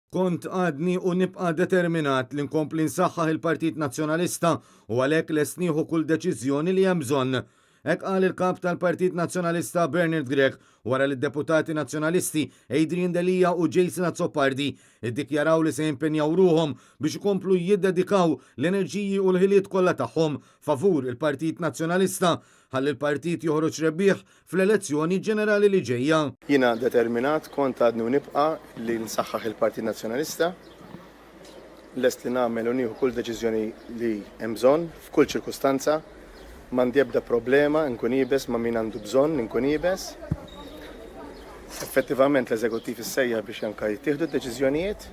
Kont, għadni u nibqa' determinat li nkompli nsaħħaħ il-Partit Nazzjonalista u għalhekk lest nieħu kull deċiżjoni li hemm bżonn. Hekk qal il-Kap tal-Partit Nazzjonalista Bernard Grech wara li d-deputati Nazzjonalisti Adrian Delia u Jason Azzopardi iddikjaraw li se jimpenjaw ruħhom biex ikomplu jiddedikaw l-enerġiji u l-ħiliet kollha tagħhom favur il-Partit Nazzjonalista ħalli l-partit joħroġ rebbieħ fl-elezzjoni ġenerali li ġejja. Jiena determinat, kont, għadni u nibqa' li nsaħħaħ il-Partit Nazzjonalista. Lest li nagħmel u nieħu kull deċiżjoni li hemm bżonn, f'kull ċirkustanza. M'għandi ebda problema nkun iebes ma' min għandu bżonn inkun iebes. Effettivament l-Eżekuttiv issejjaħ biex anke jittieħdu d-deċiżjonijiet.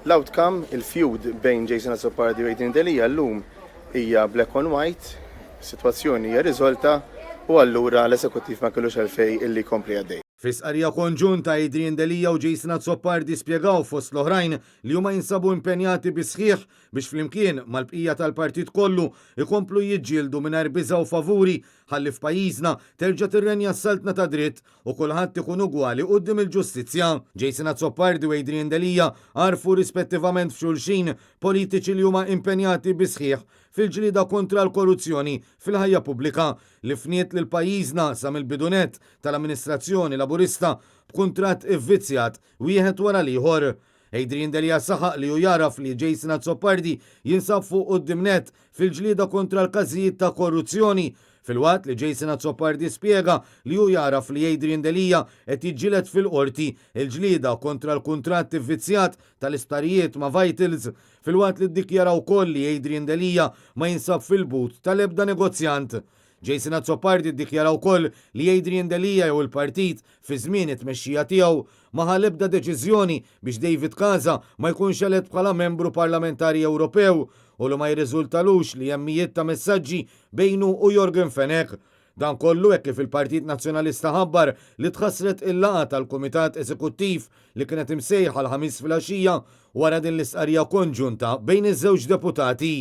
L-outcome, il-feud bejn Jason Azzopardi u Adrian Delia llum hija black on white, is-sitwazzjoni hija riżolta u allura l-Eżekuttiv ma kellux għalfejn illi jkompli għaddej. Fi stqarrija konġunta, Adrian Delia u Jason Azzopardi spjegaw fost l-oħrajn li huma jinsabu impenjati bis-sħiħ biex flimkien mal-bqija tal-partit kollu jkomplu jiġġieldu mingħajr biża' u favuri ħalli f'pajjiżna terġa' tirrenja s-saltna tad-dritt u kulħadd ikun ugwali quddiem il-ġustizzja. Jason Azzopardi u Adrian Delia għarfu rispettivament f'xulxin politiċi li huma impenjati bis-sħiħ fil-ġlieda kontra l-korruzzjoni fil-ħajja pubblika li fniet lil pajjiżna sa mill-bidu nett tal-amministrazzjoni Laburista b'kuntratt ivvizzjat wieħed wara l-ieħor. Adrian Delia saħaq li hu jagħraf li Jason Azzopardi jinsab fuq quddiem nett fil-ġlieda kontra l-każijiet ta' korruzzjoni, filwaqt li Jason Azzopardi spjega li hu jagħraf li Adrian Delia qed jiġġieled fil-Qorti l-ġlieda kontra l-kuntratt ivvizzjat tal-isptarijiet ma' Vitals, filwaqt li ddikjara wkoll li Adrian Delia ma jinsab fil-but tal-ebda negozjant. Jason Azzopardi ddikjara wkoll li Adrian Delia jew il-partit fi żmien it-tmexxija tiegħu ma ħa l-ebda deċiżjoni biex David Casa ma jkunx elett bħala membru parlamentari Ewropew u li ma jirriżultalux li hemm mijiet ta' messaġġi bejnu u Yorgen Fenech. Dan kollu hekk kif il-Partit Nazzjonalista ħabbar li tħassret il-laqgħa tal-Kumitat Eżekuttiv li kienet imsejħa l-Ħamis filgħaxija wara din l-istqarrija konġunta bejn iż-żewġ deputati.